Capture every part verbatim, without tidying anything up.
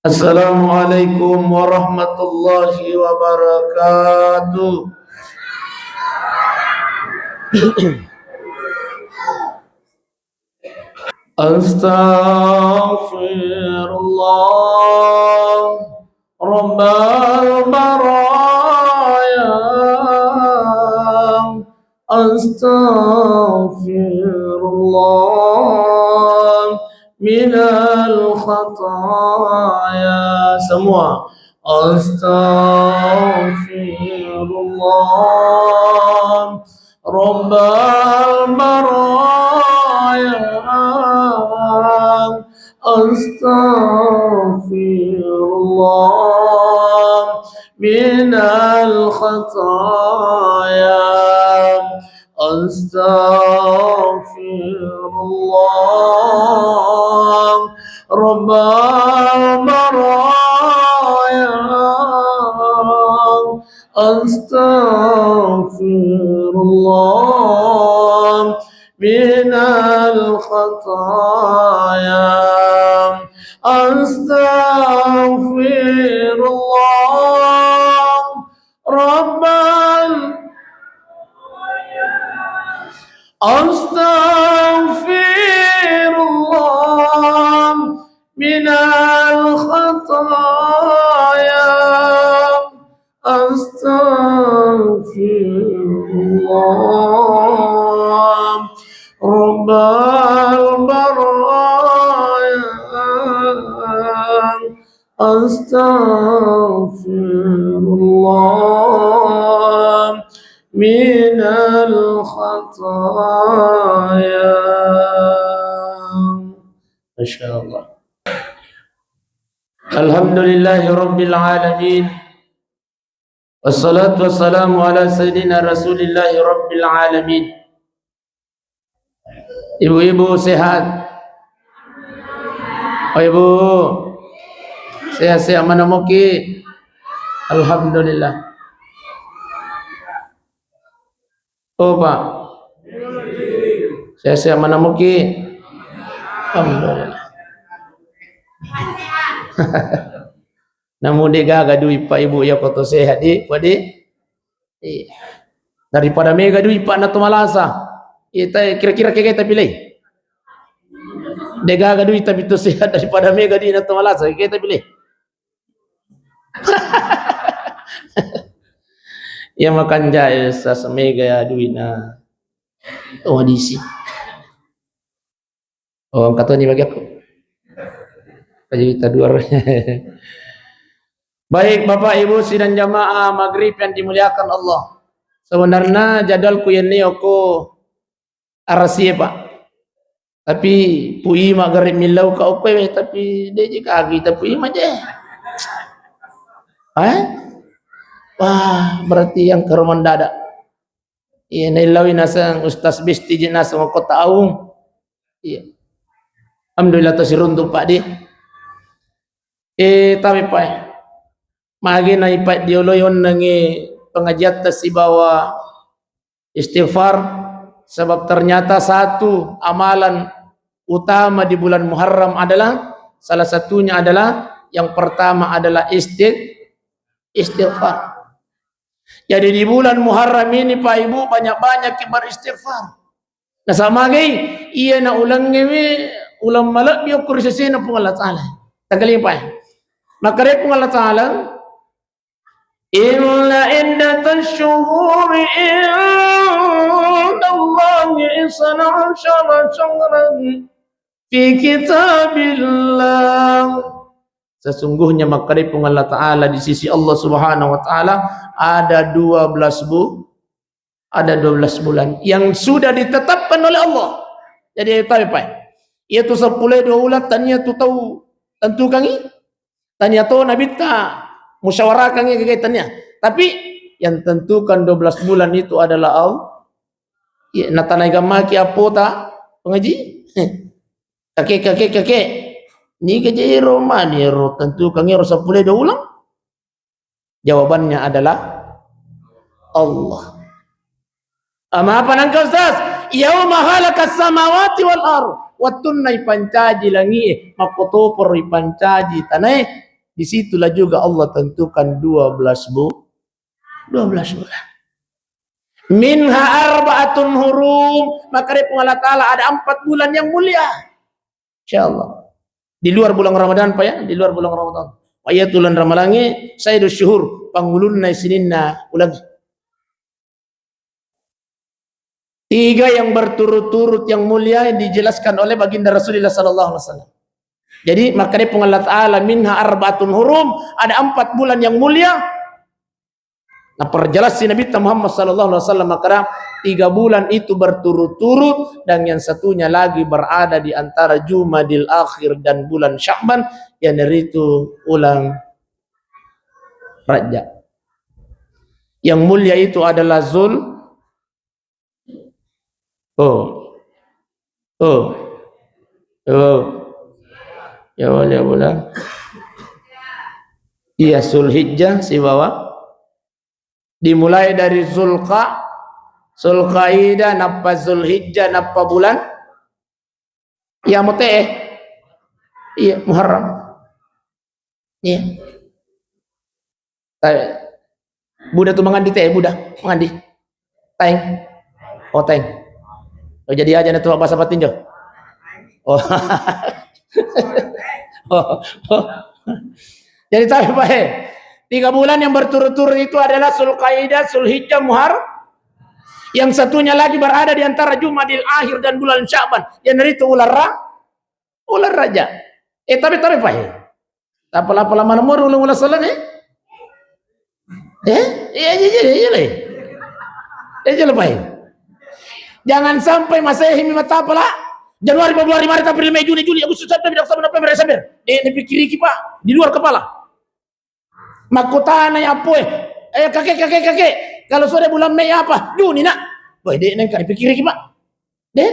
Assalamualaikum warahmatullahi wabarakatuh. Astaghfirullah, Rabbal baraya. Astaghfirullah, minal khataya. Semua. Astaghfirullah, Rabbal baraya. Astaghfirullah, minal khataya. Astaghfirullah, Rabbal baraya. Astaghfirullah, minal khataya. Astaghfirullah, Rabbal. Astaghfirullah, minal khataya. Astaghfirullah, Rabbal baraya. Astaghfirullah, minal khataya. Masya Allah. Alhamdulillahi Rabbil Alamin. Wassalatu wassalamu ala Sayyidina Rasulillahi Rabbil Alamin. Ibu-ibu sehat? Oh, Ibu. Sehat-sehat mana muki? Alhamdulillah. Oh, Pak. Sehat-sehat mana muki? Alhamdulillah. Namu de gaga dui, Pak, Ibu, ya koto sehat di, Pak, di? Iya. Daripada mega dui, Pak, na to malasa. Ita kira-kira kega tapilih? De gaga dui tapi to sehat daripada mega dui na to malasa, kega tapilih? Ya makanja, ya, sasa mega ya duina. Oh, disi. Oh, angkat ni bagi aku. Kaji kita dua. Baik, Bapak, Ibu, sidang jamaah maghrib yang dimuliakan Allah. Sebenarnya jadwalku ini aku arasi, Pak. Tapi pui magari millau ka okoe, tapi de je kagi, tapi ima je. Eh? Wah, berarti yang karuman dada. Iya, naillaui naseng Ustaz Besti je naseng Kota Aung. Iya. Alhamdulillah, to siruntu, Pak, di. Eh, tapi, Pak, magi naipa dioloi onnengi pengajiatta sibawa istighfar, sebab ternyata satu amalan utama di bulan Muharram adalah, salah satunya adalah, yang pertama adalah istig-, istighfar. Jadi di bulan Muharram ini, Pak, Ibu, banyak-banyak kita beristighfar. Nasamagai, iya na ulengnge we, uleng malebbi okko ri sesena Puang Allah Ta'ala. Tanggaling, Pak. Makkeda Puang Allah Ta'ala, "Inna iddatasy syuhuri indallahi isna asyara syahran fi kitabillah." Sesungguhnya, makkeda Puang Allah Ta'ala, di sisi Allah Subhanahu wa Ta'ala ada dua belas bu-, ada dua belas bulan yang sudah ditetapkan oleh Allah. Jadi, tahu, Pak? Iya tu seppulo dua bulan, tania tu tau tentukangi. Tania to nabitta musyawarahkangi ke tania. Tapi yang tentukan dua belas bulan itu adalah Allah. Iya, natanai gammaki apota pengaji. Kakek, kakek, kakek. Ni keje ro mani ro tentukangi ro seppulo dua bulan. Jawabannya adalah Allah. Ama apa nangka, Ustaz? Yauma khalaqas samawati wal ard. Wettunna ipancaji langie, makkotoparo ipancaji tanae, Disitulah juga Allah tentukan dua belas bu-, dua belas bulan. Minha arba'atun hurum, maka dari Puang Allah Ta'ala ada empat bulan yang mulia. Insya Allah. Di luar bulan Ramadan, Pak, ya, di luar bulan Ramadan. Pak, ya, bulan Ramalangi, sayyidus syuhur, pangulunna sininna ulangi. Tiga yang berturut-turut yang mulia yang dijelaskan oleh Baginda Rasulullah sallallahu alaihi wasallam. Jadi, maka dia Puang Allah Ta'ala, "Minha arba'atun hurum," ada empat bulan yang mulia. Nah, perjelas si Nabi Muhammad sallallahu alaihi wasallam, maka tiga bulan itu berturut-turut dan yang satunya lagi berada di antara Jumadil Akhir dan bulan Sya'ban, yang itu ulang Rajab. Yang mulia itu adalah Zul-, oh. Oh. Oh. Ya, boleh, boleh. Iya, Zulhijjah sibawa. Dimulai dari Zulqa-, Zulqaidah, nappa Zulhijjah, nappa bulan. Iya, mate, eh. Iya, Muharram. Iya. Tapi, buda tu mangandi te, buda. Mangandi. Taeng. Oh, taeng. Oh, jadi aja na tu bahasa Patinjo. Oh. Oh, oh. Jadi, tapi, Pak, eh, tiga bulan yang berturut-turut itu adalah Zulkaidah, Zulhijjah, Muhar-, yang satunya lagi berada di antara Jumadil Akhir dan bulan Sya'ban. Yang dari itu ular ra-, ular raja. Eh, tapi, tapi, Pak, eh. Tapala-pala mana mau ulang-ulang salah, eh? Eh? Iya, iya, iya, iya, iya. Eh, iya, Pak, eh. Jangan sampai Masehi mi matapala. Januari, Februari, Maret, April, Mei, Juni, Juli, Agustus, September, Oktober, November, Desember. Eh, dipikiriki, Pak, di luar kepala. Makkutana ya, Poe. Eh, kakek, kakek, kakek. Kalau sudah bulan Mei apa? Juni, nak. Boy, dek, nengka dipikiriki, Pak. Dek.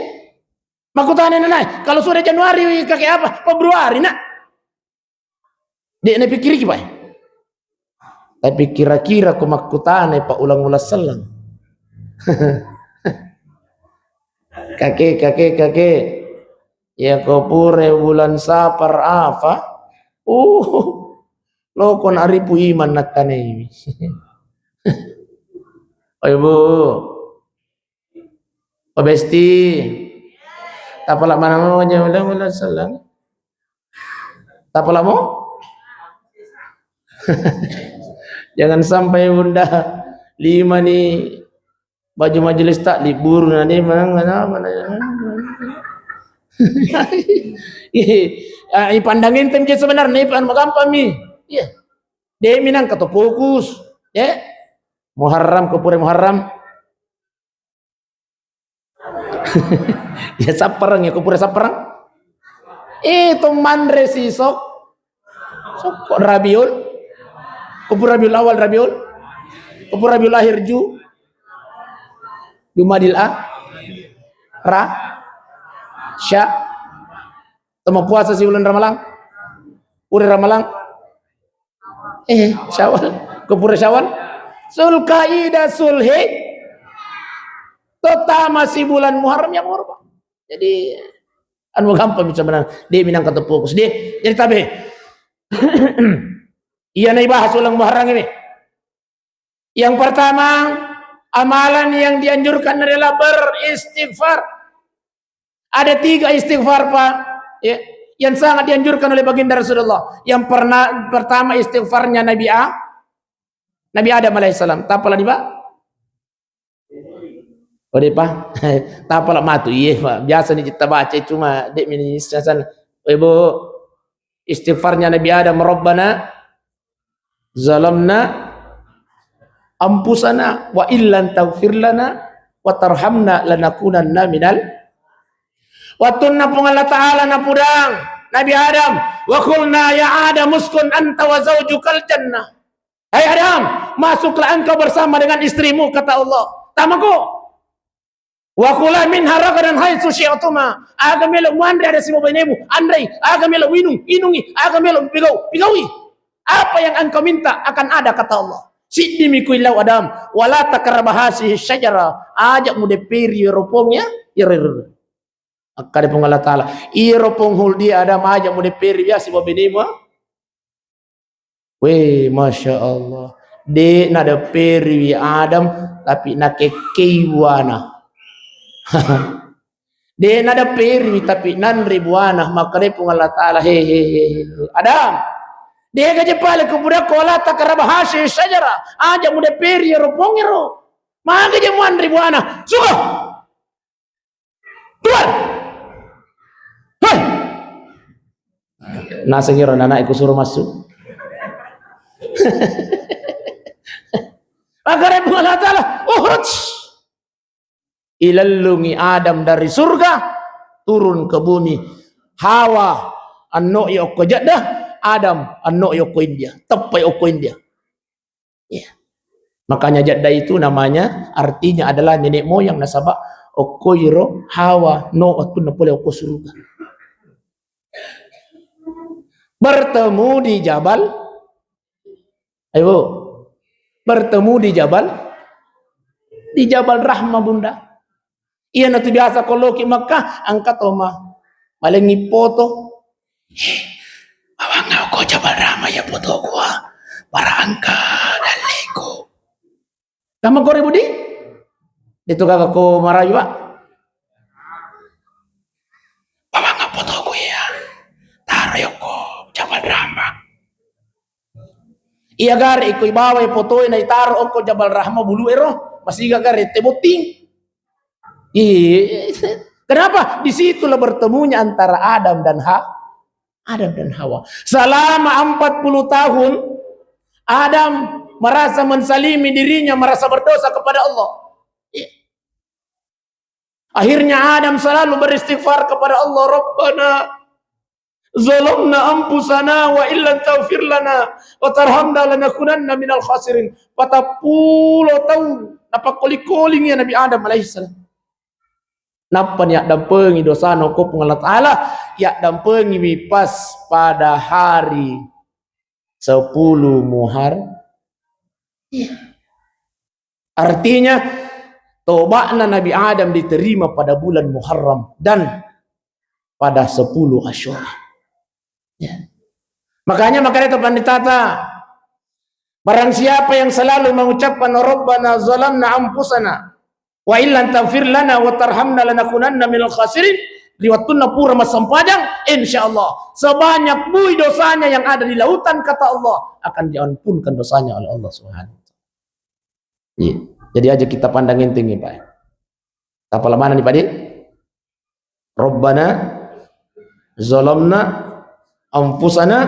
Makkutana, Nana, kalau sudah Januari, kakek apa? Februari, nak. Dek, napikiriki, Pak. Tapi kira-kira ko makkutana, Pak, ulang-ulang sellang. Kakek, kakek, kakek. Ya, ko pura bulan Sapar apa? Uh, loko naripu iman nattanai. Oi, Bu. Oh, Besti. Tapala mana mau aja, ulang-ulang sellang. Tapala mau? Jangan sampai Bunda lima nih baju majelis tak libur nanti mana mana mana. Ih, ah, ipandangin tim sebenarnya, ipan magampang mi. Iya. Demi nang kata fokus, ya. Muharram, ko pura Muharram. Ya, sapparang, ya, ko pura sapparang. Eh, to manre sisok. Sok, ko Rabiul. Ko pura Rabiul Awal, Rabiul. Ko pura Rabiul Akhir, Ju. Jumadil A. Ra. Sya. Tama puasa si bulan Ramalang. Pura Ramalang. Eh, Syawal. Ko pura Syawal. Zulkaidah, Zulhijjah. Terutama si bulan Muharram ya Muharram. Jadi, anu gampang bisa menang. Dia minang kata fokus. Dia, jadi tabe. Iya, na ibahas ulang Muharram ini. Yang pertama, amalan yang dianjurkan adalah beristighfar. Ada tiga istighfar, Pak, ya, yang sangat dianjurkan oleh Baginda Rasulullah. Yang pernah, pertama istighfarnya Nabi A-, Nabi Adam alaihissalam. Tapala di, Pak? Oh, deh, Pak. Tapala matu, iya, Pak. Biasa nih kita baca, cuma dek mini sasan. Ibu, istighfarnya Nabi Adam, "Rabbana zalamna anfusana wa illam taghfir lana wa tarhamna lanakunanna minal." Wattunna Puang Allah Ta'ala napudang Nabi Adam, "Wa qulna ya Adam uskun anta wa zaujukal jannah." "Hai Adam, masuklah engkau bersama dengan istrimu," kata Allah. Tamako. "Wa kula minha ragadan haitsu syi'tuma." Aga melo muanre ada sibawa bainemu, anrei. Aga melo minung, inungi. Aga melo pigau, pigaui. Apa yang engkau minta akan ada, kata Allah. Siddi mi kuilau Adam, "Wala taqraba hazihi syajara." Aja mudepperi ero pong ya, ero, ero. Akkada Puang Allah Ta'ala, "Iro pong huldi Adam aja mudepperi ya sibawa bainemu." Weh, Masya Allah. De' nadepperiwi Adam, tapi nakekkei buana. De' nadepperiwi, tapi nanre buana. Makkedai Puang Allah Ta'ala, "He, he, he, he, Adam, de' gaje pale kubura ko la takaraba hasyah syajara. Aja mudepperi ero pong ero. Maga je muanre buana. Suka!" Keluar! Hei! Naseng iro nana iku suruh masuk. Makkedai Puang Allah Ta'ala, "Ukhruj!" Ilellungi Adam dari surga, turun ke bumi. Hawa, anno i okko Jeddah, Adam, anno i okko India. Teppai okko India. Iya. Makanya Jeddah itu namanya, artinya adalah nenek moyang, nasaba okko iro Hawa no wettunna pole okko surga. Bertemu di Jabal, ayo, Bu. Bertemu di Jabal, di Jabal Rahmah, Bunda. Iyanatu biasa ko loki Makkah, engka to ma-, malengi foto. "Eh, bawang ko Jabal Rahmah ya foto gua. Barangka dalleku." Kamu kore Budi? Itu kakak ko marayu, Pak. "Bawang foto gua ya. Taro yoko Jabal Rahmah." Iya gare iko ibawai fotoe na itaro okko Jabal Rahmah bulu ero, masiga gare te botting. Iya. Kenapa? Disitulah bertemunya antara Adam dan Ha-, Adam dan Hawa. Selama empat puluh tahun, Adam merasa menzalimi dirinya, merasa berdosa kepada Allah. Iya. Akhirnya Adam selalu beristighfar kepada Allah, "Rabbana zalamna anfusana wa illam taghfir lana wa tarhamna lanakunanna minal khasirin." Patappulo taung napakkoli-kolingi Nabi Adam alaihissalam. Nappa ni yaddampengi dosana ko Puang Allah Ta'ala, yaddampengi mi pas pada hari sepuluh Muhar-, iya. Artinya, toba'na Nabi Adam diterima pada bulan Muharram dan pada sepuluh Asyura. Ya. Makanya, makanya itu panditata, barang siapa yang selalu mengucapkan, "Rabbana zalamna anfusana wa illam taghfir lana wa tarhamna lanakunanna minal khasirin," ri wettunna pura massempajang, insya Allah, sebanyak bui dosanya yang ada di lautan, kata Allah, akan diampunkan dosanya oleh Allah Subhanahu wa Ta'ala. Iya. Jadi aja kita pandang enteng ya, Pak. Tapala mana nih, Pak, di? "Rabbana zalamna anfusana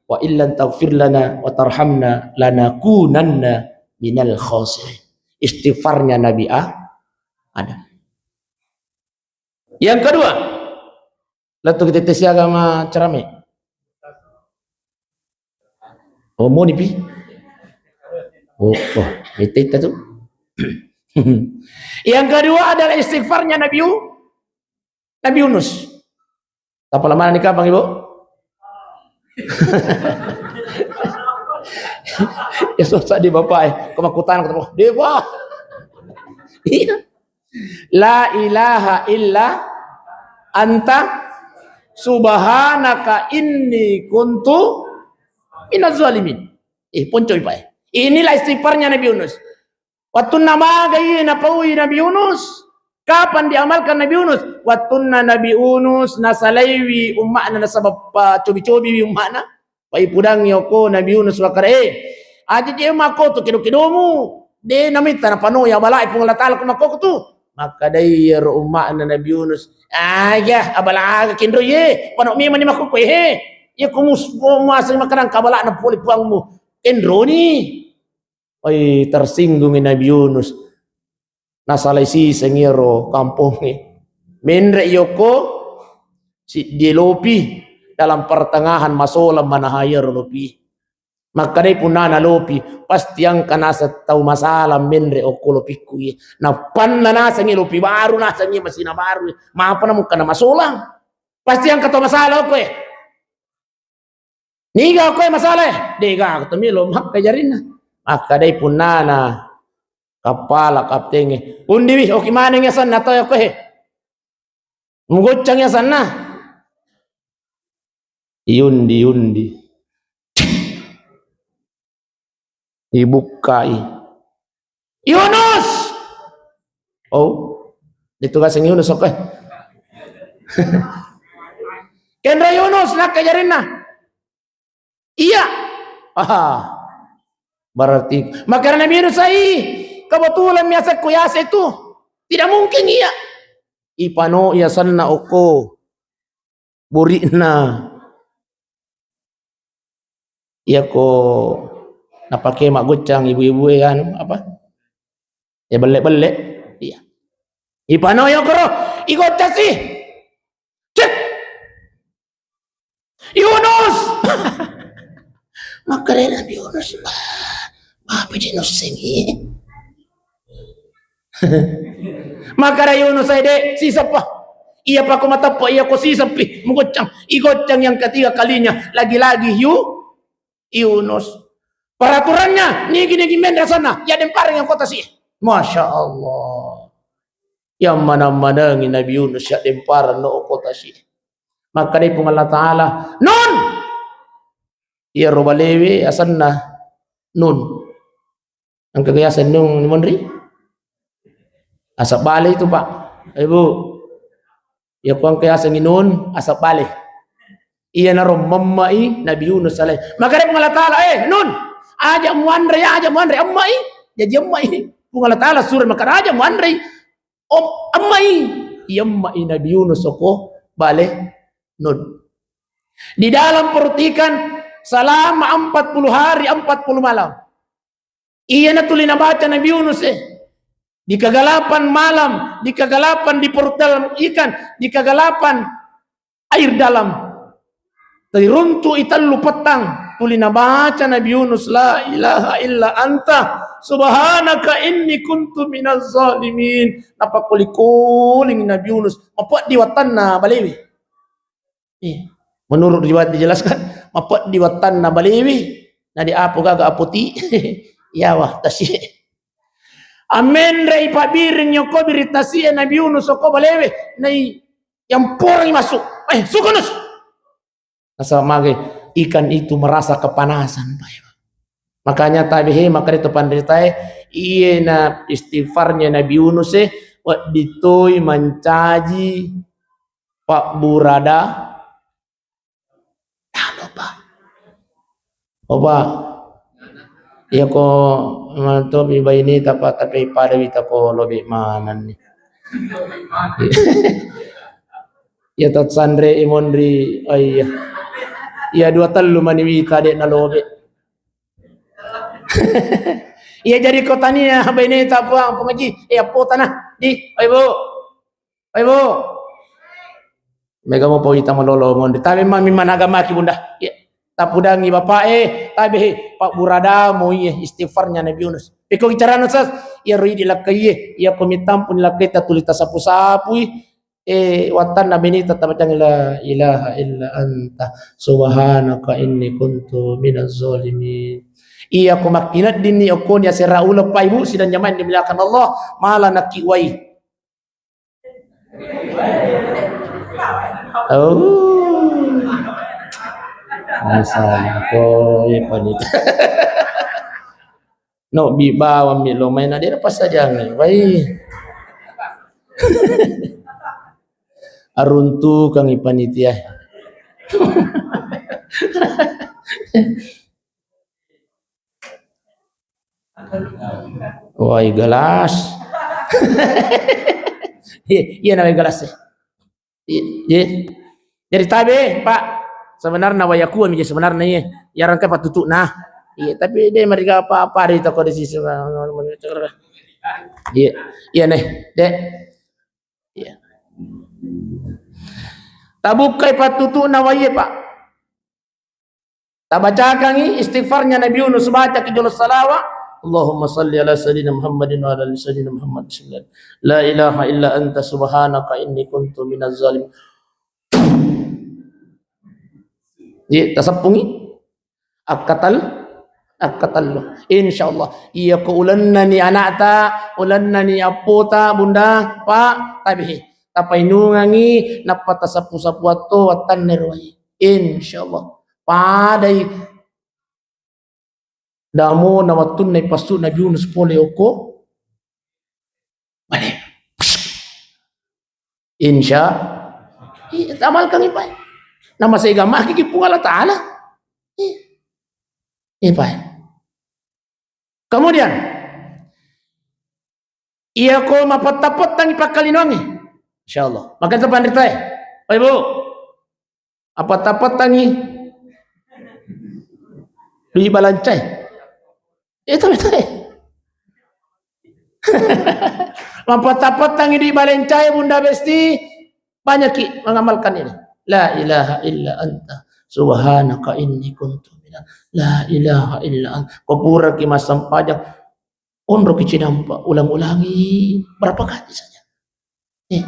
wa illam taghfir lana wa tarhamna lanakunanna minal khasirin." Istighfarnya Nabi A-, Adam. Yang kedua, lettu kita tes agama cerame. Oh, mau nipi? Oh, oh, itu, itu tuh. Yang kedua adalah istighfarnya Nabi U-, Nabi Yunus. Tapala mana nih kapang, Ibu? Ya susah di Bapak, eh. Kemakutan ketemu. Dewa. Iya. "La ilaha illa anta subhanaka inni kuntu minaz zalimin." Eh, poncoi, Pak, eh. Inilah istighfarnya Nabi Yunus. Wattunna magai napaui Nabi Yunus. Kapan diamalkan Nabi Yunus? Wattunna Nabi Yunus nasalaiwi umma'na nasaba pacobi-cobiwi umma'na. Paipudangngi okko Nabi Yunus makkeda, "Eh, aja je makko tu kedo-kedomu. De namitta napano ya bala'i Puang Allah Ta'ala ko makko tu." Makkedai iyaro umma'na Nabi Yunus, "Aga, abala aga kenro ye, pano memang ni makko ko he. Ye ko mus-, ko muaseng makkeda engka bala'na pole Puangmu. Kenroni." Oi, tersinggungi Nabi Yunus. Nasalai siseng iyaro kampongnge. Menre yokko siddi lopi dalam pertengahan masolang manahai iyaro lopi. Makkedai punnana lopi, pasti engka naseng tau masalah menre okko lopikku iye. Napanna nasengngi lopi baru, nasengngi masina baru. Mapa namukka namasolang. Pasti engka tau masalah okko e. Niga okko e masalah e? Dega, aku temilo makka jarinna. Makkedai punnana kappala kaptengnge, "Undiwi, oki maneng yasenna tau okko e. Mugoccang yasenna." Iundi-undi. Ibukkai. Yunus! Oh, ditugaseng Yunus, oke. Kenro Yunus, nakka jarinna. Iya. Aha. Berarti, makanya Nabi Yunus, "Ai, kebetulan mi asekku yase itu. Tidak mungkin iya." Ipano iya senna oko. Buri'na. Iyako napake maggoccang ibu-ibu e, anu, apa? Ya, belle-belle. Iya. Ipano yokoro, igoccasi. Cek. Yunus. Makkedai Nabi Yunus, "Bah, mapi di nussengi." Makkeda Yunus, "Ai de', siseppa. Iya pako mateppa, iya ko siseppi, mugoccang." Igoccang yang ketiga kalinya, lagi-lagi Yu-, Yunus. Peraturannya, nigi-nigi menre sana, ya dempareng yang kota si. Masya Allah. Yang mana-manangi Nabi Yunus, ya dempareng no kota si. Makkeda Puang Allah Ta'ala, "Nun!" Iyaro balewe asenna Nun. Engka ga yaseng Nun monri? Aseng bale itu, Pak. Ibu. Iya ko engka yaseng Nun, aseng bale. Iyanaro memme'i Nabi Yunus alaihi. Makkeda Puang Allah Ta'ala, "Eh, Nun, aja muanre, aja muanre, emme'i." Jaji emme'i. Puang Allah Ta'ala suro makkeda, "Aja muanre." Om, emme'i. Iya emme'i Nabi Yunus oko bale Nun. Di dalam perut ikan selama empat puluh hari, empat puluh malam. Iyana tuli nabaca Nabi Yunus, eh. Di kegelapan malam, di kegelapan di perut dalam ikan, di kegelapan air dalam. Tiruntu'i tellu pettang, tuli nabaca Nabi Yunus, "La ilaha illa anta, subhanaka inni kuntu minaz zalimin." Napakkuling-kuling Nabi Yunus, mapeddi wattanna balewe. Iya. Menurut riwayat dijelaskan, mapeddi wattanna balewe, na di apo gaga apoti, yawa tasi. Amenrei pabbiring yoko biri tasi e Nabi Yunus oko balewe, nai yang porang masuk. Eh, suka Nus. Nasaba mage ikan itu merasa kepanasan, Pak. Makanya tabe he, makanya itu panritae, iye na istighfarnya Nabi Yunus e, wedding toi mancaji pabburada. Tano, Pak. Oba, iya ko mantopi baineta, Pak, tapi pada wita ko lobe manenni. Iya, tot sanre imonri, oh iya. Iya, dua tellu mani wita de' nalobe. Iya, jadi ko tania baineta, Puang, Puang Haji, iya, po tanah di, oh, Ibu. Oi, Bu. Mega mo pawita malolo monri. Tabe mami managa maki, Bunda. Iya. Tapudangi Bapak e, tabe he, pabburada mo iye istighfarnya Nabi Yunus. Peko bicarana sas, iya roi di lakkai e, iya ko mitampun lakkai ta tuli tasapu-sapui, eh, wattanna bini tatabacangi la ilaha illa anta subhanaka inni kuntu minaz zalimin. Iya ko makkineddinni okkoni asera uleng Pak Ibu sidang jamaah yang dimuliakan Allah, mala nakki wai. Oh. Masalah ko, iya, panitia. No, bi bawang mi lo main adira pas aja ngi. Wai. Aruntukangi panitia. Wai gelas. Iya, iya, na wai gelas. Iya, iya. Jadi tabe, Pak. Sebenarnya wai aku mi sebenarnya, iya. Iya, rangka patutu nah. Iya, tapi de' mariga apa-apa di toko di sisi. Iya, iya nih, Dek. Iya. Tabukkai patutu na wai, Pak. Tabacakangi istighfarnya Nabi Yunus, bacaki jolo salawa. Allahumma salli ala sayyidina Muhammadin wa ala ali sayyidina Muhammad. Bismillah. La ilaha illa anta subhanaka inni kuntu minaz zalim. Iya, taseppungi. Akkatal, akkatellu. Insyaallah. Iya ko ulennani anakta, ulennani appota, Bunda, Pak, tabe he. Tapainungangi, nappa taseppu-seppu atto wattanna ruwai. Insyaallah. Padai. Damo na wettunna ipassu Nabi Yunus pole okko bale. Insya, iya, tamalkan ipa. Nama saya gamaki ki Puang Allah Ta'ala. Iya. Ipa. Kemudian, iya ko mapetta-pettangi pakkalinongi. Insya Allah. Maka itu panritae. Bapak Ibu. Mapetta-pettangi dui balancae. Itu betul. Mapetta-pettangi dui balancae, Bunda Besti, banyak ki mengamalkan ini. La ilaha illa anta subhanaka inni kuntu minal. La ilaha illa anta. Ko pura ki massempajang, onro ki cinampa, ulang-ulangi berapa kali saja. Eh.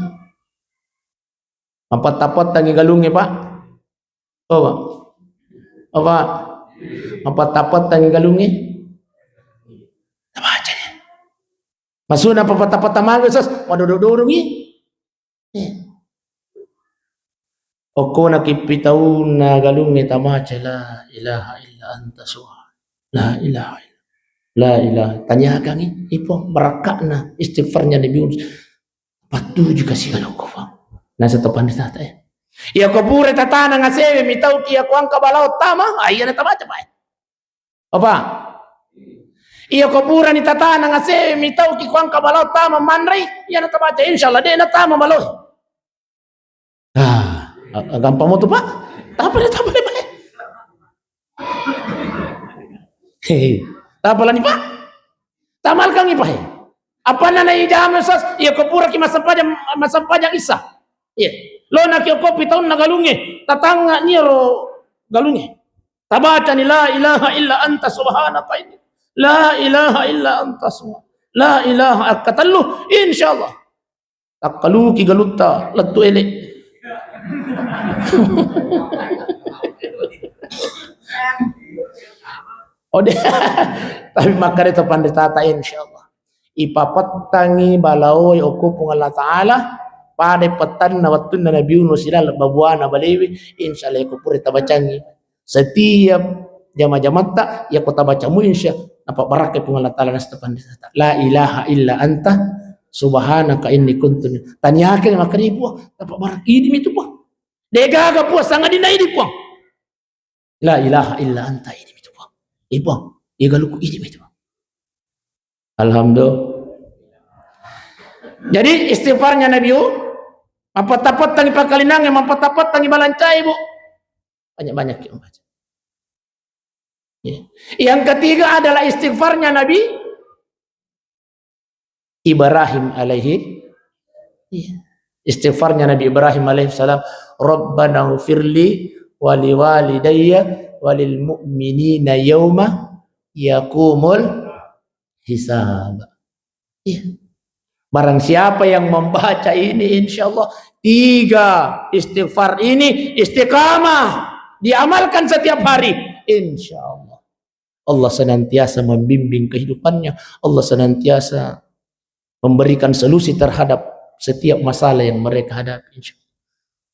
Mapetta-pettangi galungnge, Pak. Oh, Pak. Oh, Pak. Mapetta-pettangi galungnge. Tabaca ni. Masuna papetta-petta mangga, Ustaz. Madodo-dodongi. Eh. Okkona kippitaunna galungnge tabaca la ilaha illa anta subhan. La ilaha illa. La ilaha. Tanyakangi, ipo barakka'na istighfarnya Nabi Yunus. Pattuju kasi galukku, Pak. Nasa to panritata, eh. Iya ko pura tatanang asewe mitauki iya ko engka balao tama, ah, iya na tabaca, Pak, eh. Apa? Iya ko pura ni tatanang asewe mitauki ko engka balao tama manrei, iya na tabaca, insyaallah de na tama balao. Ah, a-, gampang mo tu, Pak. Tapa de tapa de, Pak. Hehe. Tapa lani, Pak. Tamalkangi, Pak. Apa nana ijama, Ustaz? Iya ko pura ki massempajang, massempajang Isya. Iya. Lo na ki kopi taunna galungnge, tatangga ni ro galungnge. Tabacani la ilaha illa anta subhanaka inni. La ilaha illa anta subhan-, la ilaha akkatellu, insyaallah. Takkaluki galutta lettu ele. Ode. Tapi makkeda to panritata, insyaallah. Ipapettangi balaoe okko Puang Allah Ta'ala, pada pettanna wettunna Nabi Yunus ilaleng babuana balewe, insyaallah ko pura tabacangi. Setiap jama-jamatta, iya ko tabaca mu insya, napabbarakkai Puang Allah Ta'ala nasta pandita. La ilaha illa anta subhanaka inni kuntu min-, taniakan makkeda Puang, napabbarak-, idi mi tu Puang. De gaga Puang, sangadinna idi Puang. La ilaha illa anta idi mi tu Puang. Idi Puang, iya galukku idi mi tu Puang. Alhamdulillah. Jadi istighfarnya Nabi, mapetta-pettangi pakkalinangnge, mapetta-pettangi balancae, Bu. Banyak-banyak ki membaca. Ya. Yang ketiga adalah istighfarnya Nabi Ibrahim alaihi. Iya. Istighfarnya Nabi Ibrahim alaihissalam, "Rabbanaghfirli waliwalidayya walil mu'minina yauma yaqumul hisab." Iya. Barang siapa yang membaca ini, insya Allah tiga istighfar ini istiqamah, diamalkan setiap hari, insya Allah Allah senantiasa membimbing kehidupannya, Allah senantiasa memberikan solusi terhadap setiap masalah yang mereka hadapi, insya Allah.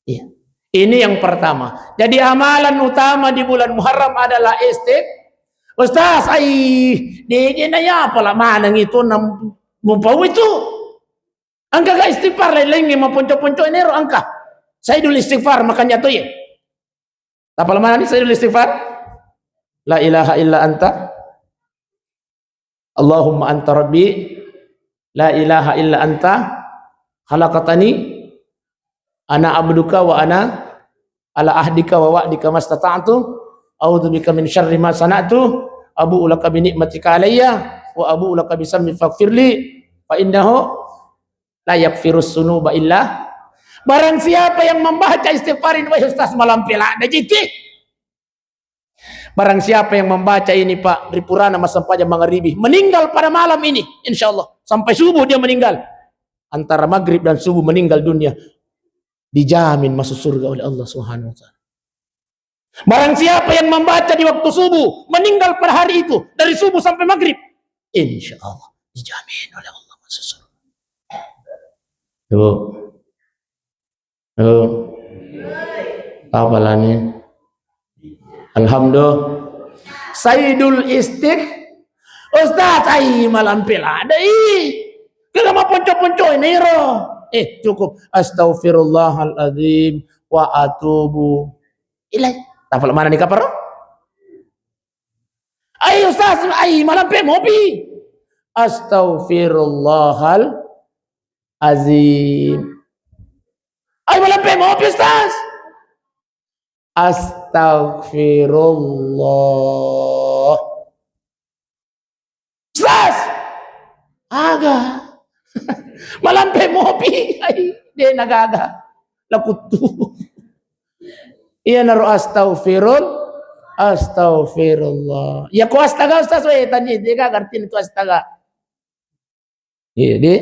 Iya. Ini yang pertama. Jadi amalan utama di bulan Muharram adalah istiq-, Ustaz, ai, de, de na ya pala maneng itu nam-, mupau itu. Engka ga istighfar lain-laingnge maponco-ponco enero engka. Saidul istighfar makanya to ye. Tapala maneng ni saidul istighfar? La ilaha illa anta. Allahumma anta rabbi, la ilaha illa anta, khalaqtani, ana abduka wa ana ala ahdika wa wa'dika mastata'tu, a'udzu bika min syarri ma sana'tu, abu'u laka bi ni'matika alayya, wa abu'u laka bi dzambi faghfirli, fa innahu la yaghfirus dzunuba illa. Barang siapa yang membaca istighfar ini, wahai ustaz, malampe ladde jiti. Barang siapa yang membaca ini, Pak, ri purana massempajang mangaribi, meninggal pada malam ini, insya Allah, sampai subuh dia meninggal. Antara maghrib dan subuh meninggal dunia, dijamin masuk surga oleh Allah Subhanahu wa Ta'ala. Barang siapa yang membaca di waktu subuh, meninggal pada hari itu, dari subuh sampai maghrib, insya Allah, dijamin oleh Allah masuk surga. Ibu. Oh. Apa lani? Alhamdulillah. Saidul istigh-, Ustaz, ai malampe ladai. Kega maponco-poncoi nairo. Eh, cukup. Astaghfirullahaladzim wa atubu ilaih. Tapala mana ni kaparo? Ai Ustaz, ai malampe mopi. Astaghfirullahal azim. Ai malampe mopi Ustaz. Astagfirullah. Ustaz! Aga. Malampe mopi. Ai, de nagaga. Lakuttu. Iyanaro astagfirul-, astagfirullah. Ya ko astaga Ustaz, we, tanya de gaga artinya itu astaga. Iya, de.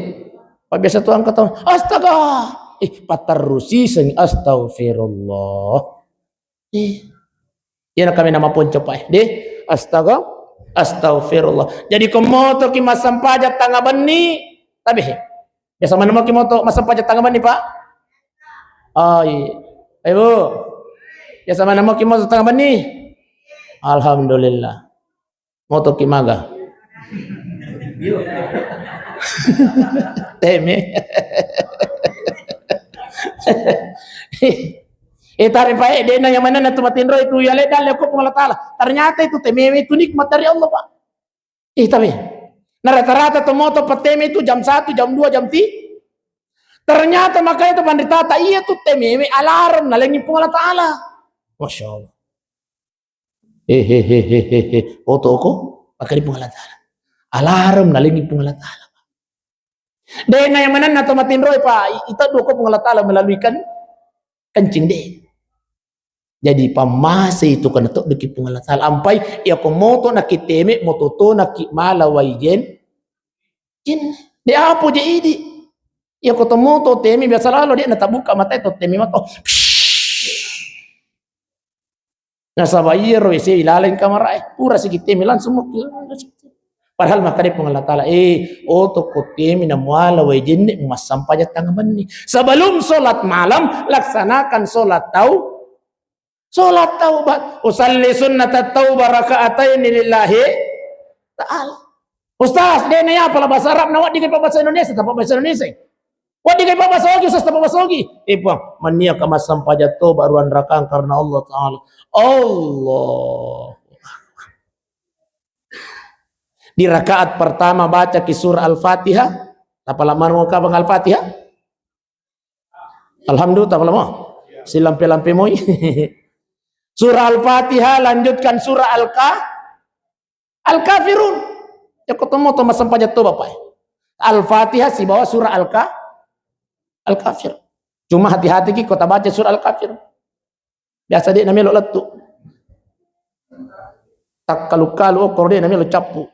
Pak biasa tu angkat tangan. Astaga. Eh, paterrusi seng astagfirullah. Eh. Iya, kami nama ponco, Pak. De. Astaga. Astagfirullah. Jadi ko moto ki massampaja tanga benni, tabe. Biasa mana mo ki moto massampaja tanga benni, Pak? Oh, iya. Ayo, Bu. Biasa mana mo ki moto tanga benni? Alhamdulillah. Moto ki maga. Teme. Eh, tare pae, de na yang mana na tu matinro itu ya le dalle ko Puang Allah Taala. Ternyata itu teme itu nikmat dari Allah, Pak. Eh, tapi. Nah, rata-rata to moto peteme itu jam satu, jam dua, jam tiga. Ternyata makanya itu panritata iya tu teme alarm nalengi Puang Allah Taala. Masya Allah. Hehehe, foto ko, makkedai Puang Allah Taala. Alarm nalengi Puang Allah Taala. De na yang manenna to matinroi, Pak, i-, iteddu ko Puang Allah Taala melalui kan-, kencing de. Jadi pammase itu kena tedduki Puang Allah Taala. Ampai iya ko moto nakiteme, moto to naki mala wai jen. Jen, de apo je idi. Iya ko to moto teme biasa lalo de na tabuka mata to teme mato. Nasaba iyaro W C ilaleng kamarae, pura sikitemi langsung mukki. Padahal makkeda Puang Allah Taala, eh, oto ko temi na muala wae jenne massampajang tangabenni. Sebelum sholat malam, laksanakan sholat tau-, sholat taubat. Usalli sunnatat taubah raka'ataini lillahi ta'ala. Ustaz, de na iya pala bahasa Arab, na wedding pabbahasa Indonesia, tappa bahasa Indonesia. Wedding pabbahasa Ogi, Ustaz, tappa bahasa Ogi. Eh, Puang, mania ka massampajang toba ruang rakang karena Allah Ta'ala. Allah. Di rakaat pertama baca ki surah Al-Fatihah. Tapala manu ka bang Al-Fatihah? Alhamdulillah, tapala mo. Silampe-lampe moi. Surah Al-Fatihah, lanjutkan surah Al-Ka-, Al-Kafirun. Yakko to moto massampajang to, Bapak. Al-Fatihah sibawa surah Al-Ka-, Al-Kafir. Cuma hati-hati ki ko tabaca surah Al-Kafir. Biasa de namelo lettu. Takkalu-kalu okko de namelo cappu.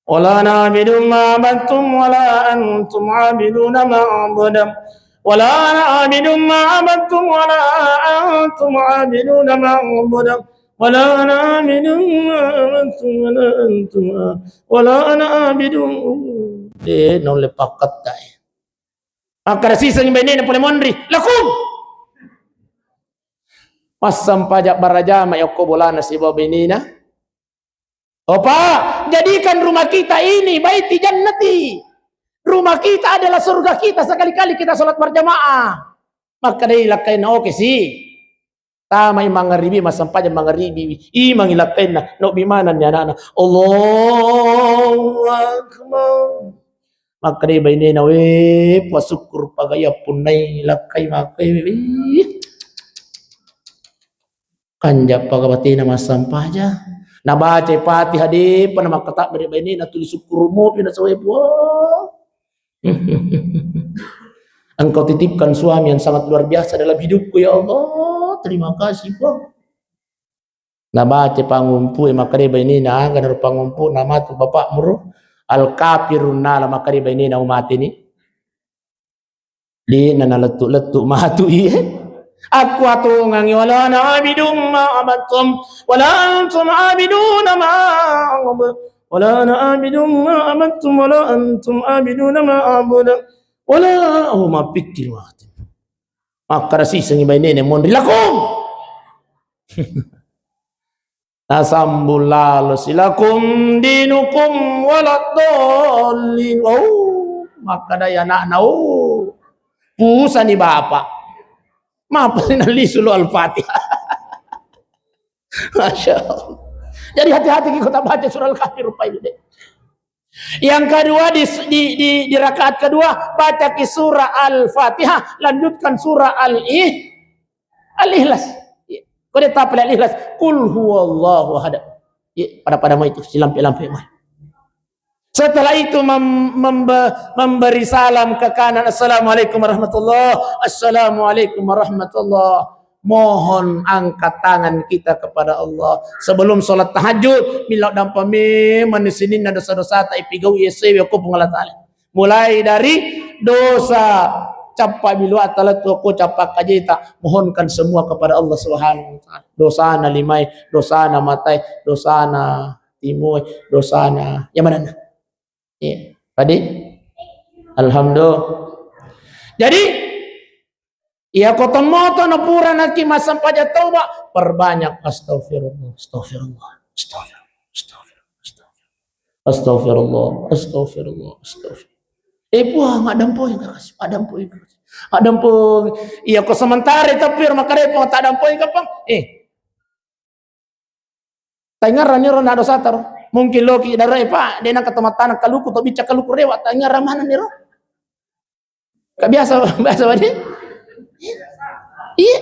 Wala na'budu ma abattum wala antum abiduna ma a'budu. Wala na'budu ma abattum wala antum abiduna ma a'budu. Wala na'budu ma abattum wala antum a-, wala na'budu. De naulle pakkattai. Makkeda siseng bainena pole monri. Lakum. Massampajang barajama yakko bolana sibawa bainena. Oh, Pak, jadikan rumah kita ini baiti jannati. Rumah kita adalah surga kita, sekali-kali kita sholat berjamaah. Makkedai lakkainna, oke si. Tamai mangaribi, massampajang mangaribi. Imangi lakkainna, nobbi manenni anakna. Allahu Akbar. Makkedai bainena, we, pasukkuru pagaya punnai lakkai makkai. Kanja paga batena massampajang. Nabacai Fatihah, depa na makkatabbere bainena, tuli sukkuru mopi nasaba, Puang. Engkau titipkan suami yang sangat luar biasa dalam hidupku, ya Allah. Terima kasih, Puang. Nabaca pangumpu e, makkeda bainena, aga naro pangumpu, namatu bapakmu ro? Al-kafirun nala, makkeda bainena, umateni. De'na nalettu-lettu matu iye. Akkuatongangi, wala na'budu ma abattum, wala antum abiduna ma a'bud. Wala na'budu ma abattum, wala antum abiduna ma a'bud. Wala, oh, mappikkiri matu. Makkeda sisengngi bainena monri, lakum. Nasambung lalo si, "Lakum dinukum waladdallin." Oh, makkadai anakna, oh, pusani bapak. Mapa nallisu lo Al-Fatihah. Masya Allah. Jadi hati-hati kita baca surah Al-Kahfi rupa ini deh. Yang kedua di, di, di, di rakaat kedua baca ki surah Al-Fatihah, lanjutkan surah Al-Ih-, Al-Ikhlas. Iya. Kau dia tapel Al-Ikhlas. Qul huwallahu ahad. Iya, pada-pada mau itu silampe-lampe mah. Setelah itu mem-, membe-, memberi salam ke kanan, "Assalamualaikum warahmatullah, assalamualaikum warahmatullah." Mohon angkat tangan kita kepada Allah. Sebelum sholat tahajud, mila dampa memang sininna dosa-dosa ta ipigau isewe ko Puang Allah Ta'ala. Mulai dari dosa cappa biluata lettu ko cappa kajeta, mohonkan semua kepada Allah Subhanahu wa Ta'ala. Dosana limai, dosana matai, dosana timoi, dosana. Ya manenna? Iya. Tadi? Alhamdulillah. Jadi, iya ko tommoto na pura naki massempajang tauba, perbanyak astaghfirullah, astaghfirullah, astaghfirullah, astaghfirullah, astaghfirullah, astaghfirullah, astaghfirullah. Eh, Puang, addampoi kakasi, addampoi kakasi, addampoi. Iya ko sementara tapi rumah kare Puang tak addampoi kapang. Eh, taingerrang niro na dosata ro. Mungkin loki daro, eh, Pak, de nangka to mattana kaluku, to bicca kaluku rewa, taingerrang mana niro? Ka biasa, biasa wadi? Iya.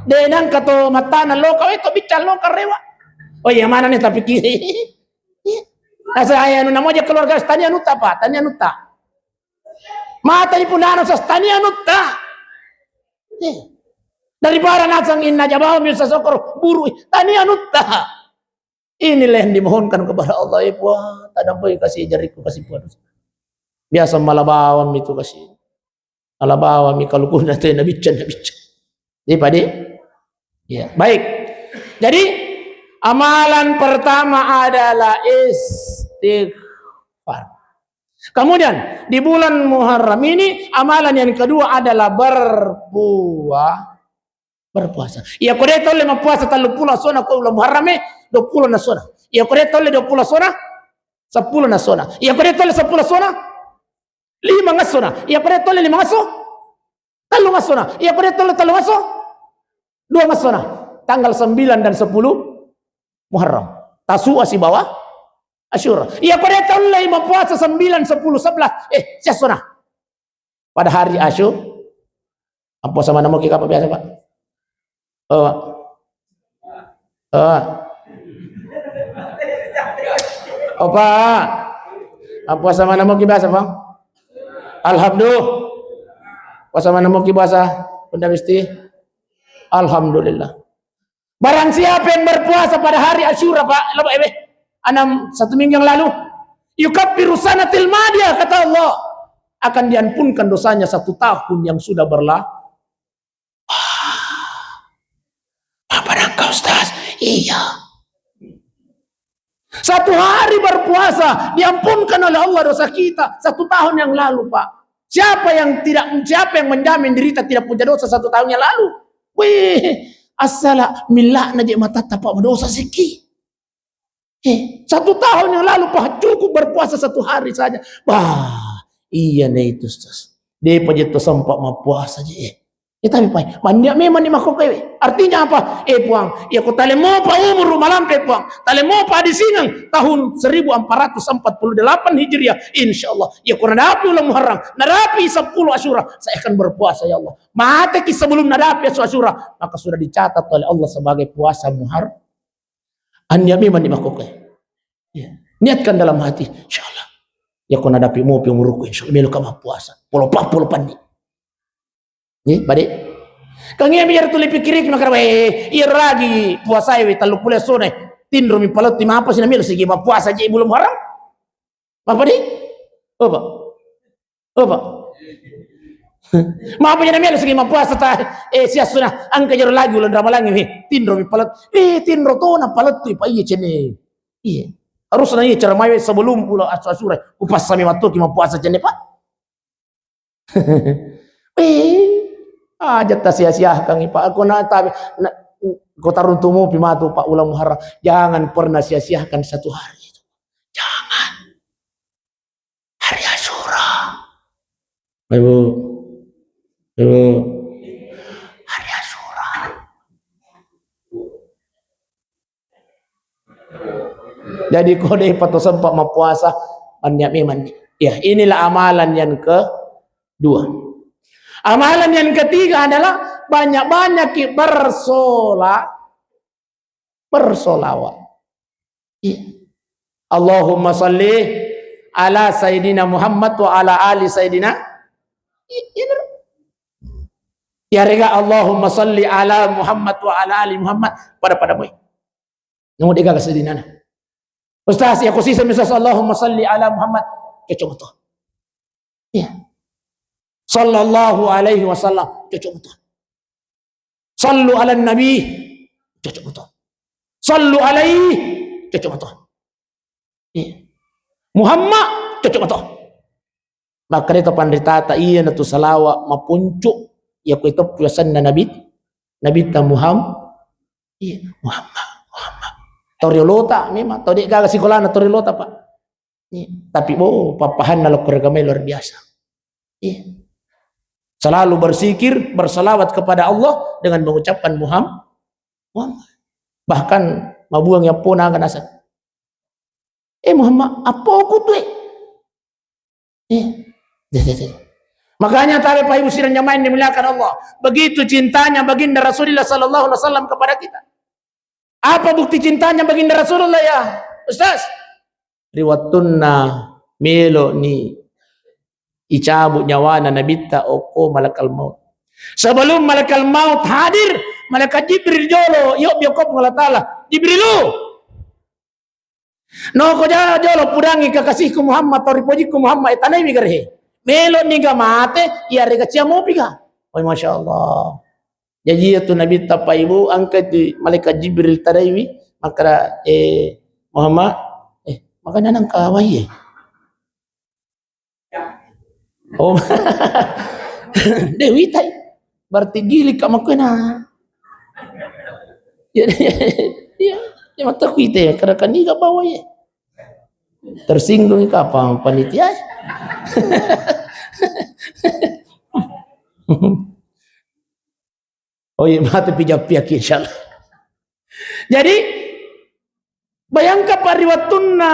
De nangka to mattana loka, eh, to bicca loka rewa. Oh iya, mana nih tapi kiri? Iya. Asa aya anu namo aja keluarga tania nutta, Pak, tania nutta. Mata ni punana sas tania nutta. Eh. Daripada nasang inna jabawa mi sasokor buru tania nutta. Inilah yang dimohonkan kepada Allah, ya Puang, tadampai kasih jariku kasih Puang. Biasa malabawang itu kasih. Malabawang mi kalukunna tena bicca na bicca. Jadi pade. Ya, baik. Jadi amalan pertama adalah istighfar. Kemudian di bulan Muharram ini amalan yang kedua adalah berpuasa. Berpuasa. Iya ko de tolle mappuasa telluppulo essona ko uleng Muharram e, duappulo essona. Iya ko de tolle duappulo essona, seppulo essona. Iya ko de tolle seppulo essona, lima essona. Iya ko de tolle lima esso, tellu essona. Iya ko de tolle tellu esso, dua essona. Tanggal sembilan dan sepuluh Muharram. Tasu'a sibawa Asyura. Iya ko de tolle mappuasa sembilan, sepuluh, sebelas. Eh, sia essona. Pada hari Asyu, ampuasa mana moki kapang biasa, Pak? Oh, Pak. Oh, Pak. Oh, Pak. Ampuasa mana moki biasa, Pak? Alhamdulillah. Puasa mana moki puasa? Bunda Misti? Alhamdulillah. Barang siapa yang berpuasa pada hari Asyura, Pak, lo, Pak, eh, enam, satu minggu yang lalu, yukaffiru sanatil madiyah, kata Allah, akan diampunkan dosanya satu tahun yang sudah berlalu. Wah, apa nangka, Ustaz? Iya. Satu hari berpuasa, diampunkan oleh Allah dosa kita satu tahun yang lalu, Pak. Siapa yang tidak, siapa yang menjamin diri kita tidak punya dosa satu tahun yang lalu? Wih, asala milla'na je matatta, Pak, dosa sikki. Eh, satu tahun yang lalu, Pak, cukup berpuasa satu hari saja. Bah, iya ne itu, Ustaz. De pa je to sempat mappuasa je. Eh, tapi, Pak, banyak memang ni makkoke. Artinya apa? Eh, Puang, iya ko talemopa umur malampe, Puang. Talemopa adisingeng tahun seribu empat ratus empat puluh delapan Hijriah. Insya Allah. Iya ko nadapi uleng Muharram, nadapi sepuluh Asyura, saya akan berpuasa, ya Allah. Mateki sebelum nadapi Asyura, maka sudah dicatat oleh Allah sebagai puasa Muharram. Ania memang ni makkoke. Ya. Niatkan dalam hati, insya Allah. Iya ko nadapi mopi umurku, insya Allah. Melo ka mappuasa. Polo pa, polo panni. Ni, pade. Kang iya biar tuli pikiriki makara, eh, iya ragi puasa we telluppulo essona. Tinro mi paletti mapa sina melo sigi mappuasa je bulan Muharram. Apa di? Apa? Apa? Mapa je na melo sigi mappuasa ta, eh, sia essona, engka jero lagi uleng Ramalang ini. Tinro mi palet, eh, tinro to na palettu pa iya cene. Iya. Harusna iya cara mai sebelum uleng Asu-, Asyura. Upassami mattoki mappuasa cene, Pak. Eh, aja tasia-siakan, Pak. Aku na tabe, na, Ko taruntu mopi matu, Pak, ulang Muharram, jangan pernah sia-siakan satu hari itu. Jangan. Hari Asyura. Ibu. Ibu. Hari Asyura. Jadi, ko de' pato sempat mappuasa, mannia memang ni. Ya, inilah amalan yang kedua. Amalan yang ketiga adalah banyak-banyaki bersola-, bersolawat. Iya. Allahumma salli ala Sayyidina Muhammad wa ala ali Sayyidina. I-, iya, bener. Iyarega Allahumma salli ala Muhammad wa ala ali Muhammad, pada-pada moi. Namo dega ka Sayyidina. Ustaz, ya ko sisa, Ustaz, Allahumma salli ala Muhammad. Cocok betul. Iya. Sallallahu alaihi wasallam. Cocok betul. Sallu ala nabi. Cocok betul. Sallu alaihi. Cocok betul. Iya. Muhammad. Cocok betul. Makkeda to panritata, iyanatu salawa mapuncu, iya ko iteppu asenna Nabi, Nabitta Muham-, iya, Muhammad, Muhammad. Tau riolota memang, tau de' gaga sikolana tau riolota, Pak. Iya. Tapi, bo, pappahanna lokko regamai luar biasa. Iya. Selalu berzikir, bersalawat kepada Allah dengan mengucapkan Muham-, Muhammad. Bahkan mabuang yappo naga naseng. Eh, Muhammad, appoku tu, eh. Eh, deh, deh, deh. Makanya tabe Pak Ibu sidang jamaah yang dimuliakan Allah. Begitu cintanya Baginda Rasulullah sallallahu alaihi wasallam kepada kita. Apa bukti cintanya Baginda Rasulullah ya, Ustaz? Ri wettunna melo ni icabu nyawana Nabitta okko malakal maut. Sebelum malakal maut hadir, malaikat Jibril jolo, yobbi okko Puang Allah Taala. Jibrilu, Noko ja-, jolo pudangi kekasihku Muhammad, tau ripojikku Muhammad, eh, tanaiwi gare he. Melo niga mate, iyarega cia mopi ga. Woi, Masya Allah. Jaji iya tu Nabitta Pak Ibu, angka tu malaikat Jibril tanaiwi, makkeda, eh, Muhammad, eh, makanya nangka wai, eh. Oh. De' witai. Berarti gilik ka makkena. Ya, ya, ya, mata kuita ya, karena kan iga bawa ya. Tersinggung kapang panitia. Oh iya, mate pi jappiakki, insyaallah. Jadi, bayangkan, Pak, ri wettunna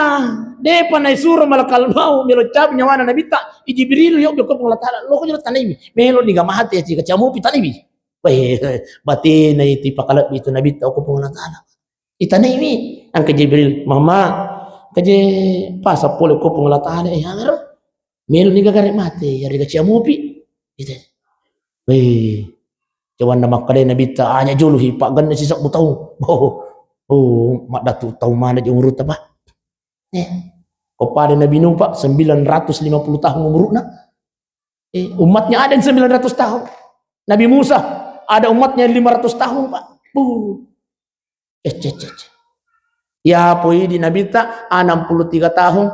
depa naisuro malakal maut melo cabu nyawana Nabitta, i Jibril yobbi okko Puang Allah Taala, loko jolo tanaiwi. Melo niga mate, cia mopi tanaiwi. Weh, batena itu pakalebbi tu Nabitta okko Puang Allah Taala. Itanaiwi, angka Jibril, Mama, kaje pasa pole okko Puang Allah Taala, eh, angaro. Melo niga gare mate, iyarega cia mopi. Gitu. Weh, jawanna makkedai Nabitta, aja jolo hi, pagganna sisebbu taung. Oh, oh, maddatu taung mana je umurutta, Pak? Eh, ko pada Nabi Nuh, Pak, sembilan ratus lima puluh tahun umurna. Eh, umatnya ada yang sembilan ratus tahun. Nabi Musa, ada umatnya yang lima ratus tahun, Pak. Uh. Eh, cek, cek, cek. Ya, poi di Nabitta, enam puluh tiga tahun.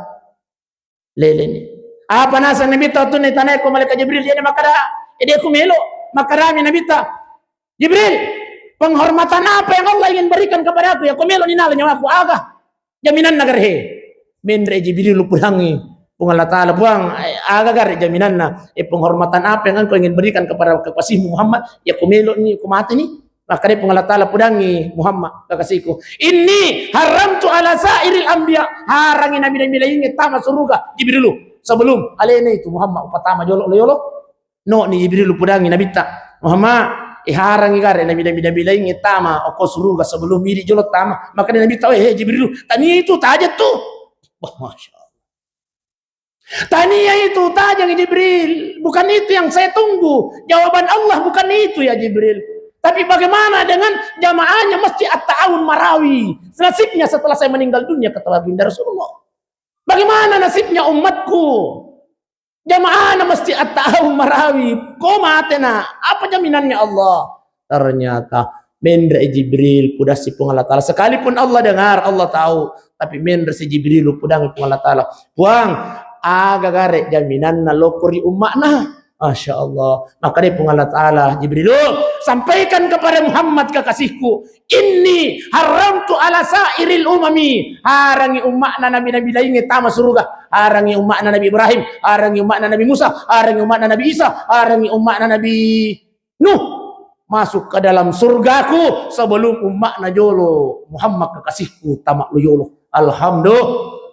Leleni. Apa naseng Nabitta tu ni tanai ko malaikat Jibril, dia makkeda, eh, dia ku melo. Makkedami Nabitta, "Jibril, penghormatan apa yang Allah ingin berikan kepadaku? Ya, ku melo ni nala nyawaku, aga jaminanna gare he?" Menre Jibril pudangi Puang Allah Taala, "Puang, eh, aga gare jaminanna? Eh, penghormatan apa yang engkau ingin berikan kepada kekasihmu Muhammad? Ya, ku melo ni, ku mate ni." Makkedai Puang Allah Taala, "Pudangi Muhammad, kekasihku. Inni haramtu ala sairil anbiya." Harangi nabi-nabi laingnge tama suruga, Jibrilu. Sebelum alena itu Muhammad upatama jolo lo yolo. No ni Jibrilu pudangi Nabitta, "Muhammad, iharangi gare nabi-nabi laingnge tama okko suruga sebelum idi jolo tama." Makkedai Nabitta, "Eh, eh, Jibrilu, tania itu taja tu." Wah, Masya Allah. Tania itu tajang, Jibril. Bukan itu yang saya tunggu. Jawaban Allah bukan itu, ya Jibril. Tapi bagaimana dengan jamaahnya Masjid At-Ta'awun Marawi? Nasibnya setelah saya meninggal dunia, kata Baginda Rasulullah. Bagaimana nasibnya umatku? Jamaahnya Masjid At-Ta'awun Marawi. Ko mate na, apa jaminannya Allah? Ternyata menre Jibril pudassi Puang Allah Taala. Sekalipun Allah dengar, Allah tahu, tapi menre si Jibril pudang Puang Allah Taala. "Puang, aga gare jaminanna loko ri umma'na?" Masya Allah. Maka dé Puang Allah Ta'ala, Jibril, sampaikan kepada Muhammad kekasihku, "Inni haramtu ala sairil umami." Harangi umma'na nabi-nabi laingnge tama suruga. Harangi umma'na Nabi Ibrahim, harangi umma'na Nabi Musa, harangi umma'na Nabi Isa, harangi umma'na Nabi Nuh masuk ke dalam surgaku sebelum umma'na jolo Muhammad kekasihku tama lo jolo. Alhamdulillah.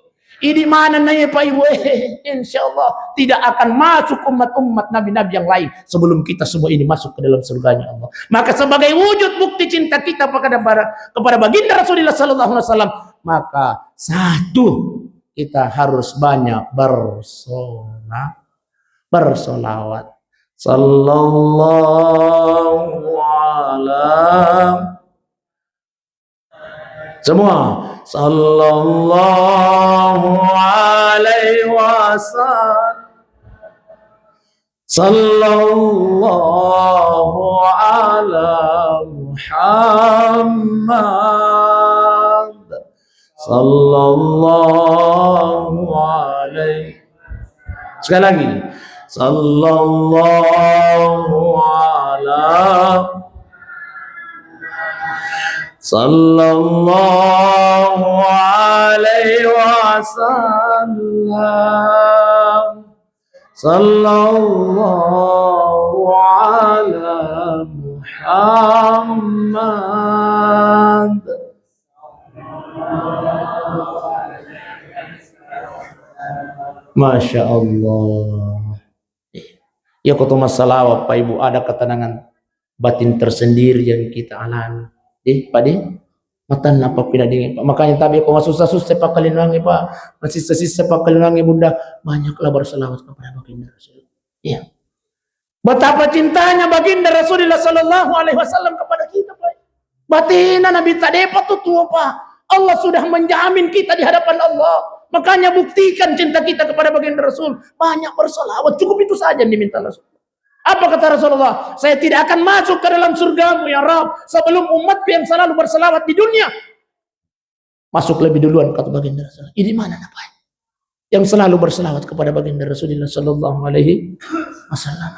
Idi maneng na iya, Pak, Ibu, eh, insya Allah tidak akan masuk umat-umat nabi-nabi yang lain sebelum kita semua ini masuk ke dalam surganya Allah. Maka sebagai wujud bukti cinta kita kepada, kepada baginda Rasulullah sallallahu alaihi wasallam, maka satu, kita harus banyak bersolat, bersolawat. Sallallahu ala, semua. Sallallahu alaihi wasallam. Sallallahu ala Muhammad. Sallallahu alaihi. Sekali lagi. Sallallahu ala, sallallahu alaihi wasallam. Sallallahu ala Muhammad. Masya Allah. Iya, ko to massalawat, Pak, Ibu, ada ketenangan batin tersendiri yang kita alami. Eh, Pak, deh, matanna apa pinadingi, Pak. Makanya tabe ko masussa-sussa pakkalinangi, Pak. Masissa-sissa pakkalinangi, Bunda. Banyaklah berselawat kepada baginda Rasul. Iya. Betapa cintanya baginda Rasulullah sallallahu alaihi wasallam kepada kita, Pak. Batina Nabi tak depa tu tua, Pak. Allah sudah menjamin kita di hadapan Allah. Makanya buktikan cinta kita kepada baginda Rasul. Banyak bersalawat. Cukup itu saja yang diminta Rasul. Apa kata Rasulullah? "Saya tidak akan masuk ke dalam surgamu, ya Rabb, sebelum umatku yang selalu bersalawat di dunia masuk lebih duluan," kata baginda Rasul. Ini mana, Pak? Yang selalu bersalawat kepada baginda Rasulullah sallallahu alaihi wasallam.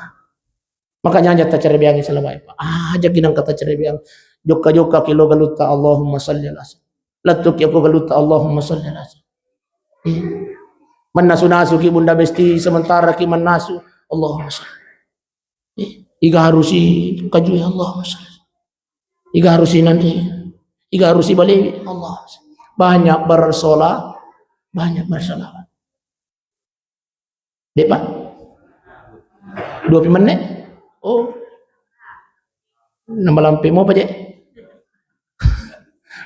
Makanya aja tacerebeangi salawat, Pak. Ah, aja ginang kata cerebeang. Jokka-jokka kilo galutta, Allahumma salli ala sayyidina. Lettuki aku galutta, Allahumma salli ala sayyidina. Iya. Mannasu-nasu ki Bunda Besti, sementara ki mannasu, Allahumma salli. Iya. Iga harusi kaju, ya Allahumma salli. Iga harusi nanti. Iga harusi balewi, Allahumma salli. Banyak bersola, banyak bersolawat. Dek, Pak? Dua pi menit? Oh. Nambah lampe mau apa, Jek?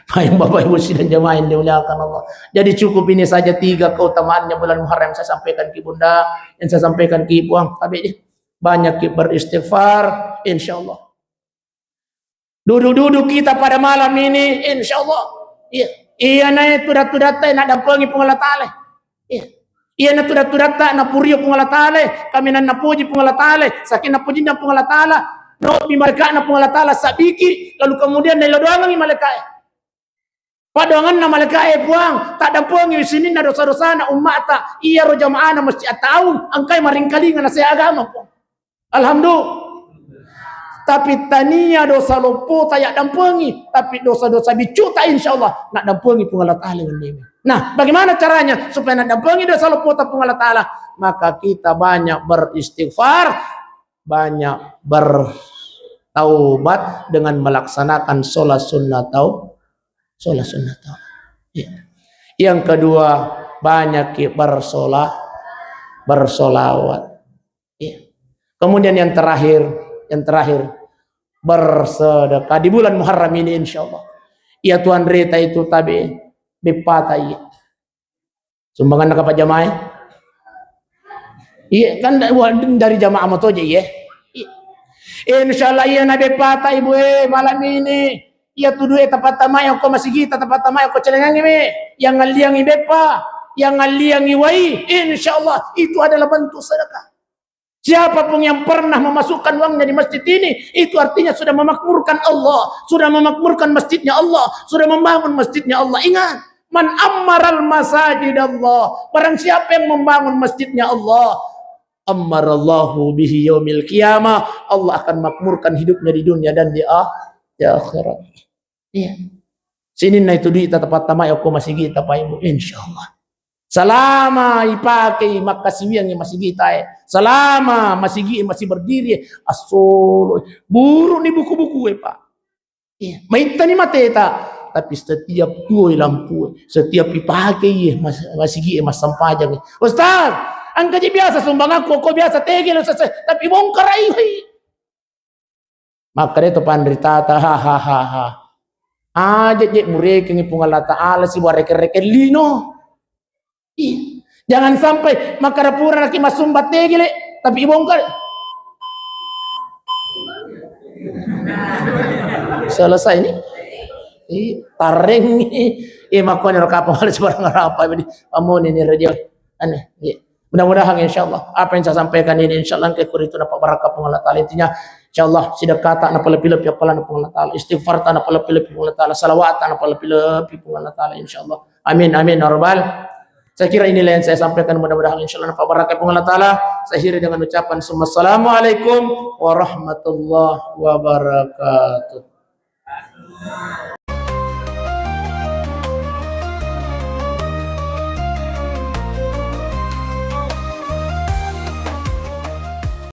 Baik, Bapak Ibu sidang jamaah yang dimuliakan Allah. Jadi cukup ini saja tiga keutamaannya bulan Muharram yang saya sampaikan ke Bunda, yang saya sampaikan ke Ibu. Ah, tapi deh, banyak kita beristighfar, insya Allah. Duduk-duduk kita pada malam ini, insya Allah. Iya. Iya, naik tudat-tudat, naik dampengi Puang Allah Ta'ala. Iya. Iya, na tudat-tudatta napurio Puang Allah Ta'ala, kaminang napuji Puang Allah Ta'ala, saking napujinna Puang Allah Ta'ala, nobbi malaika'na Puang Allah Ta'ala sabbiki, lalu kemudian nailo doangengngi malaika'e. Paddoangenna malaika'e, "Puang, taddampengi sininna dosa-dosana umma'ta, iyaro jama'ana Masjid At-Ta'awun, engkai maringkalinga nasea agama, Puang." Alhamdulillah. Tapi tania dosa loppota yaddampengi, tapi dosa-dosa biccuta, insya Allah, naddampengi Puang Allah Ta'ala wennimi. Nah, bagaimana caranya supaya naddampengi dosa loppota Puang Allah Ta'ala? Maka kita banyak beristighfar, banyak bertaubat dengan melaksanakan sholat sunnah tau-, sholat sunnah tau-, ya. Yang kedua, banyak bersolah, bersolawat. Iya. Kemudian yang terakhir, yang terakhir, bersedekah di bulan Muharram ini, insya Allah. Iya, tuan reta itu tabe, beppata, iya. Sumbangan kapang jamaah? Iya, kan da-, wa-, dari jamaah moto aja, iya. Iya. Insya Allah, iya, na beppata, Ibu, eh, malam ini. Iya, tu duit tapattama yang ko masigi, tapattama yang ko celengangi, me. Yang ngalliangi beppa, yang ngalliangi wai, insya Allah, itu adalah bentuk sedekah. Siapapun yang pernah memasukkan uangnya di masjid ini, itu artinya sudah memakmurkan Allah, sudah memakmurkan masjidnya Allah, sudah membangun masjidnya Allah. Ingat, "Man ammaral masajid Allah." Barang siapa yang membangun masjidnya Allah, ammarallahu bihi yaumil qiyamah, Allah akan makmurkan hidupnya di dunia dan di ah-, di akhirat. Iya. Sininna itu duitta tapattamai okko masigitta, Pak Ibu, insyaallah. Selama ipakei makkasiwiangngi masigitta e, selama masigi masih berdiri, assolo, buruni buku-buku e, Pak. Iya, maittani mateta, tapi setiap tuoi lampu e, setiap ipakei mas-, masigi e, massampajang e. Ustaz, engka je biasa sumbangakku, ko biasa tege lo sese, tapi bongkarai. Makkeda to panritata, hahaha. Aja je murekengi Puang Allah Ta'ala sibawa rekeng-rekeng lino. Iya. Jangan sampai makkeda pura naki massumba tege le, tapi ibongkar. Selesai ini. Iya, tarrengi. Iya, makanya kapang ada sebarang apa ini. Amoni ini radio. Aneh. Iya. Mudah-mudahan insyaallah apa yang saya sampaikan ini insyaallah engka kuritu napabbarakka Puang Allah Ta'ala. Intinya insyaallah sidekkata napalepi-lepi appalanna Puang Allah Ta'ala, istighfarta napalepi-lepi Puang Allah Ta'ala, salawata napalepi-lepi Puang Allah Ta'ala insyaallah. Amin, amin ya rabbal. Saya kira inilah yang saya sampaikan, mudah-mudahan insyaallah napabbarakka Puang Allah Ta'ala. Saya akhiri dengan ucapan summa assalamualaikum warahmatullahi wabarakatuh.